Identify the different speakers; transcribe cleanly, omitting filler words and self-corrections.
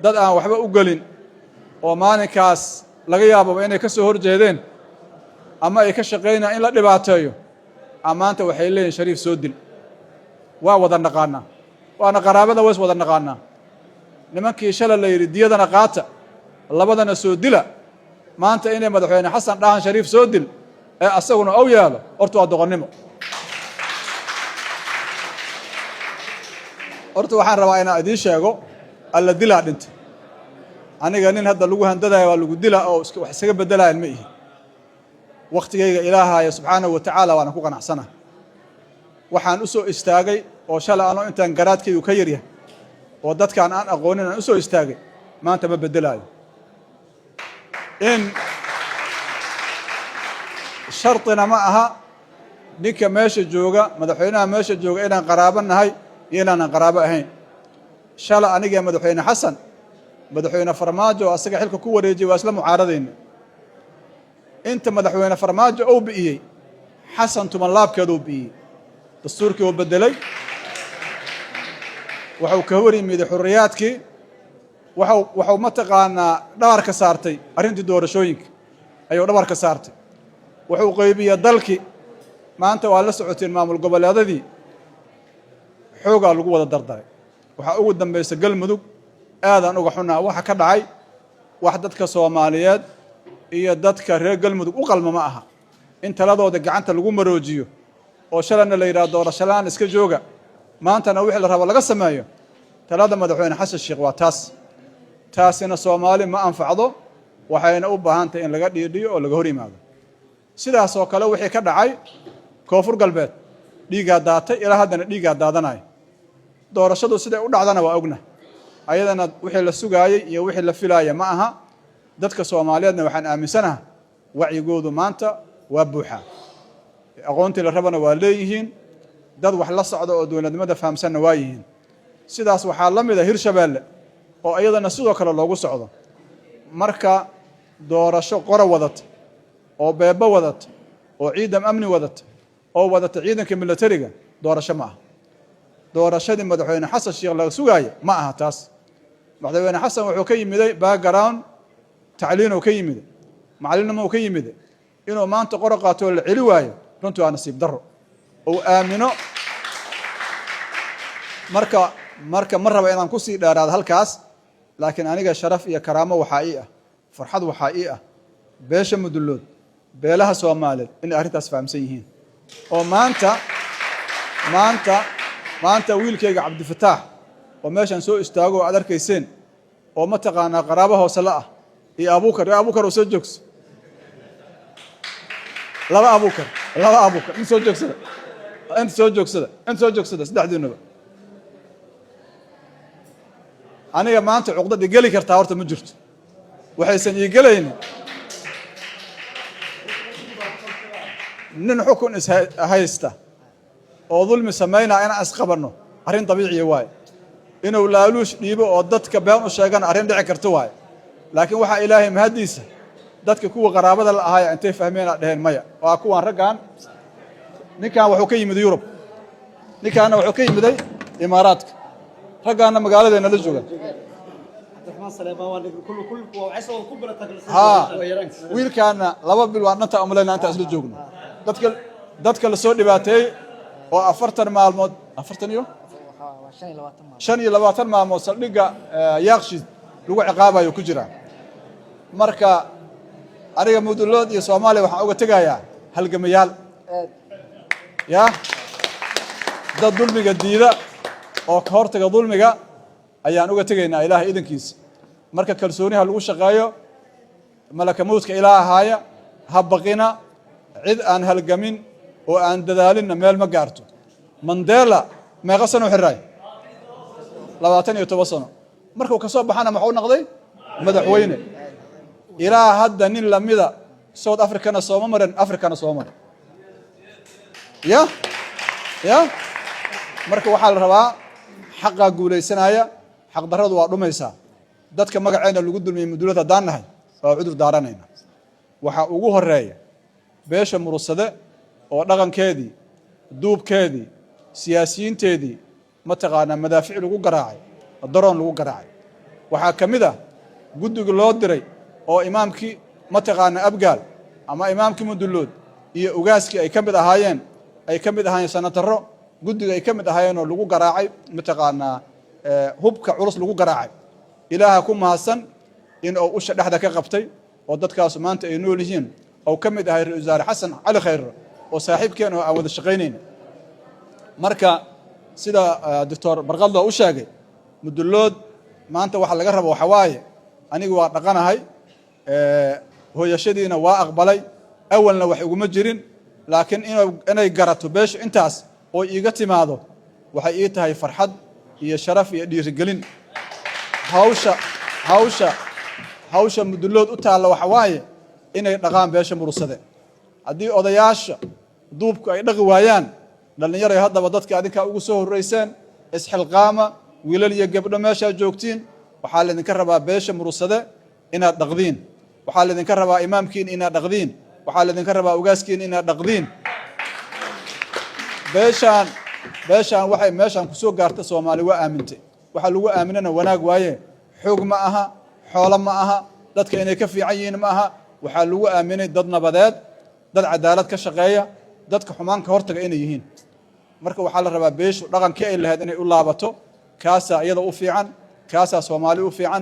Speaker 1: Dad aan waxba u gelin oo maalinkaas laga yaababa inay ka soo hor jeedeen ama ay ka shaqaynayaan in la dhibaateeyo, maanta waxay leeyihin, "Shariif soo dil." Waa wada naqaanaa, waana qaraabada, ways wada naqaanaa. Nimankii shala la yidhi, "Diyadana qaata, labadana soo dila," maanta inay Madaxweyne Xasan dhahan, "Shariif soo dil," ee asaguna ow yaalo, horta waa doqonnimo. Horta waxaan rabaa inaan idiin sheego, alla dilaa dhintay. Aniga nin hadda lagu handadaya, waa lagu dila oo wax isaga bedelaayan ma ihi. Wakhtigayga Ilaahaya subxaanahu wa tacaala waana ku qanacsana. Waxaan u soo istaagay oo shalay anoo intaan garaadkaygu ka yaryahay oo dadkaan aan aqoonin aan u soo istaagay, maanta ma beddelaayo. In shardina ma aha ninka meesha jooga, madaxweynaha meesha jooga, inaan qaraabo nahay iyo inaanan qaraabo ahayn. Shala aniga Madaxweyne Xasan, Madaxweyne Farmaajo oo asaga xilka ku wareejiyay, waa isla mucaaradayna. Inta Madaxweyne Farmaajo ou bi'iyey, Xasan tuman laabkeeduu bi'iyey. Dastuurkii uu beddelay, wuxuu ka hor yimiday xurriyaadkii, waxuu mataqaanaa dhabarka saartay arrintii doorashooyinka ayuu dhabarka saartay. Wuxuu qeybiyey dalkii. Maanta waa la socoteen, maamul goboleedadii xoogaa lagu wada dardaray. Waxaa ugu dambaysa Galmudug. Aadaan uga xunaa waxa ka dhacay. Wax dadka Soomaaliyeed iyo dadka reer Galmudug u qalma ma aha in taladooda gacanta lagu maroojiyo oo shalayna la yidhaha, "Doorasho la'aan iska jooga," maantana wixii la rabo laga sameeyo. Talada Madaxweyne Xasan Sheekh waa taas. Taasina Soomaali ma anfacdo, waxayna u baahan tahay in laga dhiidhiyo oo laga hor yimaado. Sidaas oo kale wixii ka dhacay Koonfur Galbeed, dhiiggaa daatay, ilaa haddana dhiiggaa daadanaya. Doorashadu siday u dhacdana waa ogna. Ayadana wixii la sugaayey iyo wixii la filaaya ma aha. Dadka Soomaaliyeedna waxaan aaminsanaha wacyigoodu maanta waa buuxaa, aqoontii la rabana waa leeyihiin, dad wax la socda oo dowladnimada fahamsanna waa yihiin. Sidaas waxaa la mid a Hirshabeelle oo iyadana sidoo kale loogu socdo. Marka doorasho qora wadata oo beebo wadata oo ciidan amni wadata oo wadata ciidanka militariga, doorasho ma aha. Doorashadii Madaxweyne Xasan Sheekh laga sugaaya ma aha taas. Madaxweyne Xasan wuxuu ka yimiday background tacliinuu ka yimiday, macallinnimou ka yimiday. Inuu maanta qoro qaato oo la celi waayo, runtii waa nasiib darro uu aamino. Marka ma raba inaan kusii dheeraado halkaas, laakiin aniga sharaf iyo karaamo waxaa ii ah, farxad waxaa ii ah, beesha Mudullood, beelaha Soomaaliyeed inay arrintaas fahamsan yihiin oo maanta wiilkayga Cabdifataax oo meeshaan soo istaago oo aad arkayseen oo mataqaanaa qaraabo hoose la ah, iyo Abuukar, iyo Abuukar oo soo joogso, laba Abuukar, laba Abuukar, in soo joogsada, inta soo joogsada, inta soo joogsada, saddexdiinaba. Aniga maanta cuqdad i geli kartaa horta ma jirto. Waxaysan ii gelaynin nin xukun ishaysta oo dulmi samaynaa inaan isqabanno, arrin dabiiciya waaye. Inuu laaluush dhiibo oo dadka been u sheegana, arrin dhici karta waaye. Laakiin waxaa Ilaahay mahaddiisa, dadka kuwa qaraabada la ahaaya intay fahmeen aa dheheen, "Maya, waa kuwaan raggan." Ninkan wuxuu ka yimid Yurub, ninkaana wuxuu ka yimiday Imaaraadka, raggaanna magaaladeena la jooga. Haa, wiilkaana 2 bil waan dhantaa umalayna intaa isla joogno. Dadka lasoo dhibaateeyey oo 40 maalmood, 40 iyo 25 maalmood saldhigga Yaaqshiid lagu ciqaabayo ku jiraa. Marka aniga Mudullood iyo Soomaaliya waxaan uga tegayaa halgamayaal, ya dad dulmiga diida oo ka hortaga dulmiga ayaan uga tegaynaa, Ilaahay idankiisa. Marka kalsooniha lagu shaqeeyo, malaka mawdka ilaa ahaaya ha baqina. Cid aan halgamin oo aan dadaalinna meel ma gaarto. Mandela meeqa sano xiraay? 27 sano. Markuu ka soo baxana muxuu noqday? Madaxweyne. Ilaa hadda nin lamida South Africana sooma marin, Africana sooma marin. Ya ya, marka waxaa la rabaa xaqaa guulaysanaya, xaqdarradu waa dhumaysaa. Dadka magaceena lagu dulmiyey Mudulad haddaan nahay waa cudur daaranayna. Waxaa ugu horeeya beesha Murursade oo dhaqankeedii, duubkeedii, siyaasiyiinteedii mataqaanaa madaafiic lagu garaacay, daroon lagu garaacay. Waxaa ka mid ah guddiga loo diray oo imaamkii, mataqaana, Abgaal ama imaamkii Mudullood iyo ugaaskii ay ka mid ahaayeen, ay ka mid ahaayeen sanataro, guddiga ay ka mid ahaayeen oo lagu garaacay, mataqaanaa, hubka culus lagu garaacay. Ilaaha ku mahadsan in uu usha dhexda ka qabtay oo dadkaasu maanta ay nool yihiin, ou ka mid ahay ra-isul wasaare Xasan Cali Khayre oo saaxiibkeen oo aan wada shaqaynayn. Marka sida Doctor Barqadlo u sheegay, Mudullood maanta waxa laga rabo waxa waaye, anigu waa dhaqanahay, hooyashadiina waa aqbalay, awalna wax iguma jirin, laakiin inay garato beeshu intaas oo iiga timaado waxay ii tahay farxad iyo sharaf iyo dhiirigelin. Hawsha Mudullood u taalla waxa waaye inay dhaqaan beesha Murursade. Haddii odayaasha duubku ay dhaqi waayaan, dhallinyaray haddaba dadka adinkaa ugu soo horrayseen, isxilqaama, wiilal iyo gabdho meeshaa joogtiin. Waxaa laydinka rabaa beesha Murursade inaad dhaqdiin. Waxaa laydinka rabaa imaamkiin inaad dhaqdiin. Waxaa laydinka rabaa ugaaskiin inaad dhaqdiin. Beeshaan waxay meeshaan kusoo gaarta, Soomaali waa aamintay. Waxaa lagu aaminana wanaag waaye, xoog ma aha, xoolo ma aha, dadka inay ka fiican yihiin ma aha. Waxaa lagu aaminay dad nabadeed, dad cadaalad ka shaqeeya, dadka xumaanka hortaga inay yihiin. Marka waxaa la rabaa beeshu dhaqankii ay lahayd inay u laabato. Kaasaa iyada u fiican, kaasaa Soomaali u fiican.